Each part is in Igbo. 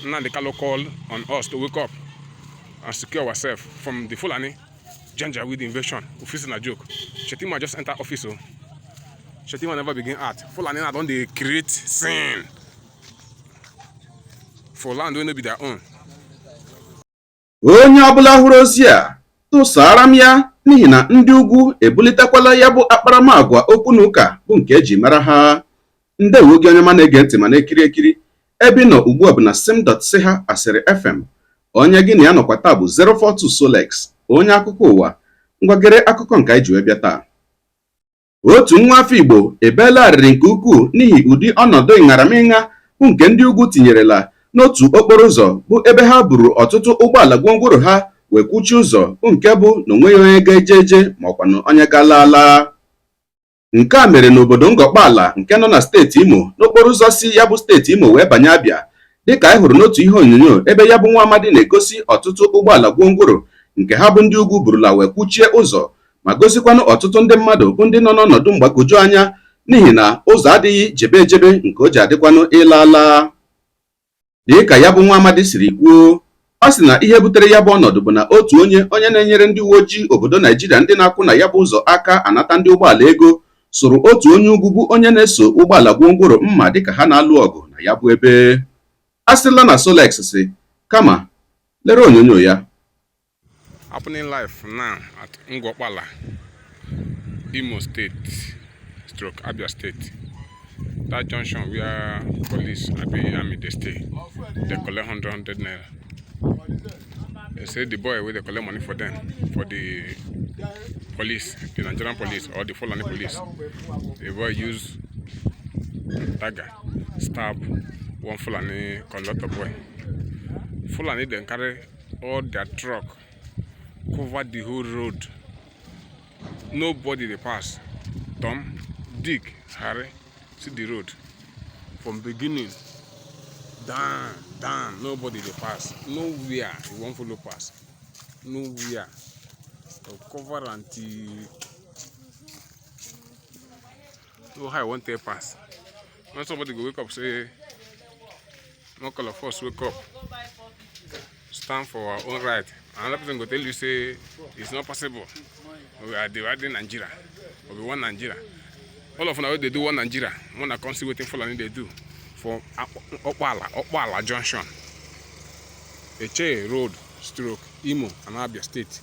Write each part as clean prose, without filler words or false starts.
Nnamdi Kanu call on us to wake up and secure ourselves from the Fulani Janjaweed invasion. Office na joke. Shetima just enter office o. Shetima never begin act. Fulani now don dey create scene for land wey no be their own. Onye ọbụla hụrụ ozi a, tụsara m ya, n'ihi na ndị ugwu ebulitekwala ya bụ akparamagwa okwu na ụka bụ nke eji mara ha. Ndewo gị, onye ma na-ege ntị ma na-ekiri ekiri. Ebe ị nọ ugbu a bụ na sim.si ha asịrị FM. Onye gị na ya nọkwa taa bụ 042 Solex, onye akụkọ ụwa. Ngwagere akụkọ nke anyị ji wee bịa taa. Otu nwa afọ Igbo ebeela arịrị nke ukwuu n'ihi ụdị ọnọdụ ịṅaramịṅa bụ nke ndị ugwu tinyerela n'otu okporo ụzọ, bụ ebe ha buru ọtụtụ ụgbọala gwongworo ha wee kwuchie ụzọ, bụ nke bụ na onweghị onye ga-eje eje ma ọkwanụ onye ga-ala. Nke a mere n'obodo Ngọkpala nke nọ na steeti Imo, n'okporo ụzọ si ya bụ steeti Imo wee banye Abịa, dịka anyị hụrụ n'otu ihe onyonyo ebe ya bụ nwa amadi na-egosi ọtụtụ ụgbọala gwongworo nke ha bụ ndị ugwu burula wee kwuchie ụzọ, ma gosikwanụ ọtụtụ ndị mmadụ bụ ndị nọ n'ọnọdụ mgbagwoju anya n'ihi na ụzọ adịghị jebe ejebe nke o ji adịkwanụ ịla ala. Dịka ya bụ nwa amadi siri kwuo, ọ sị na ihe butere ya bụ ọnọdụ bụ na otu onye onye na-enyere ndị uwe ojii obodo Naijiria ndị na-akwụ na ya bụ ụzọ aka anata ndị ụgbọala ego sụrụ otu onye ugwu bụ onye na-eso ụgbọala gwongworo mma dịka ha na-alụ ọgụ na ya bụ ebe. A sịla na Solex si kama lere onyonyo ya. Happening live now at Ngokpala, Imo State, stroke Abia State. That junction where police, abi army dey stay, they collect 100 100 naira. They say the boy wey dey collect money for them, for the police, the Nigerian police or the Fulani police, the boy use dagger stab one Fulani conductor boy. Fulani dem carry all their truck cover the whole road. Nobody dey pass. Tom, Dick, Harry, see the road from beginning down down. Nobody dey pass nowhere. You wan follow pass nowhere. Dem cover am till no how you wan take pass. When somebody go wake up say make all of us wake up, stand for our own right, another person go tell you say it's not possible, we are dividing Nigeria or we want Nigeria. All of una wey dey do one Nigeria, una come see wetin Fulani dey do for Okpala, Okpala junction, Eche Road, stroke Imo and Abia State.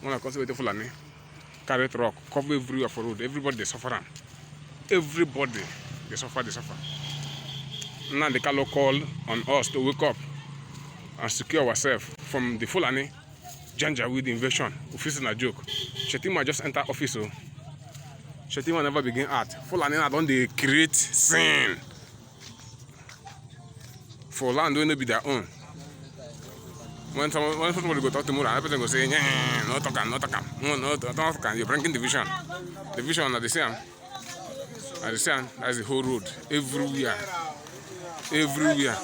Una come see wetin Fulani carry truck cover everywhere for road. Everybody dey suffer am. Everybody dey suffer, dey suffer. Nnamdi Kanu call on us to wake up and secure ourselves from the Fulani Janjaweed invasion. Office na joke. Shetima just enter office o. Shetima never begin act. Fulani now don dey create scene for land wey no be their own. When somebody go talk tomorrow, another person go say, "Yeah, no talk am, no talk am, no, no, don't talk am. You're bringing division." Division na the same. Na the same. That's the whole road. Everywhere. Everywhere.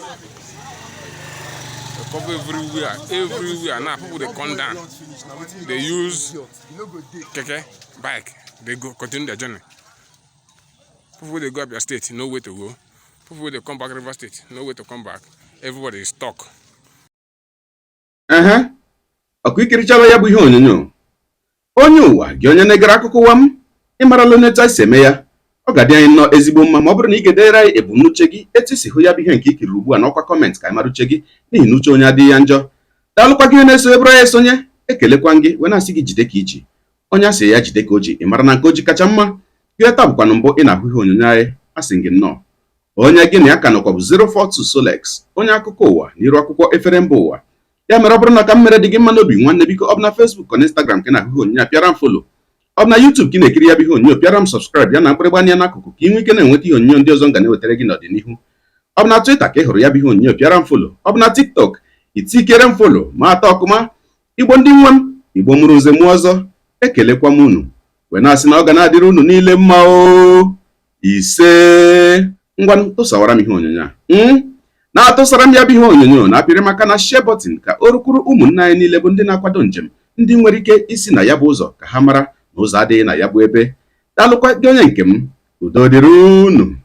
They cover everywhere. Everywhere. Now people dey come down. They use keke, bike. They go continue their journey. People wey dey go Abia State, no way to go. People wey dey come back River State, no way to come back. Everybody is stuck. Ehe, ọkụ ikirichala ya bụ ihe onyonyo. Onye ụwa gị, onye na-egere akụkọ ụwa m, ịmarala onye etu anyị si eme ya. Ọ ga-adị anyị nnọọ ezigbo mma ma ọ bụrụ na ị ga-edere anyị ebumnuche gị, etu isi hụ ya bụ ihe nke ikiri ugbu a n'ọkwa comment, ka anyị mara uche gị, n'ihi na uche onye adịghị ya njọ. Daalụkwa gị na-eso ebere anyị esonye. Ekelekwa gị wee na-asị gị jide ka iji. Onye asị ya jide ka o ji, ị mara na nke o ji kacha mma. Gị taa bụkwanụ mbụ ị na-ahụ ihe onyonyo anyị, asị gị nnọọ. Onye gị na ya ka nọkwa bụ 042 Solex, onye akụkọ ụwa n'iru akwụkwọ efere mba ụwa. Ya mere, ọ bụrụ na ka m mere dị gị mma n'obi, nwanne, biko, ọ bụ na Facebook ọ na Instagram ka ị na-ahụ ihe onyonyo a, pịara m follow. Ọ bụ na YouTube ka ị na-ekiri ya bụ ihe onyonyo, pịara m subscribe ya na mkpịrịgba anya n'akụkụ, ka ị nwee ike na-enweta ihe onyonyo ndị ọzọ m ga na-ewetara gị n'ọdịnihu. Ọ bụ na Twitter ka ị hụrụ ya bụ ihe onyonyo, pịara m follow. Ọ bụ na TikTok, itikere m follow ma atọ ọkụma. Igbo ndị nwe m, Igbo mụrụ nze mụọ ọzọ, ekelekwa m unu wee na-asị na ọ ga na-adịrị unu niile mma o. Ise. Ngwanụ, tụsawara m ihe onyonyo a, na-atụsara m ya bụ ihe onyonyo, na-apịrị maka na share button, ka o rukwuru ụmụnne anyị niile bụ ndị na-akwado njem, ndị nwere ike isi na ya bụ ụzọ, ka ha mara na ụzọ adịghị na ya bụ ebe. Daalụkwa gị, onye nke m. Udo dịrị unu.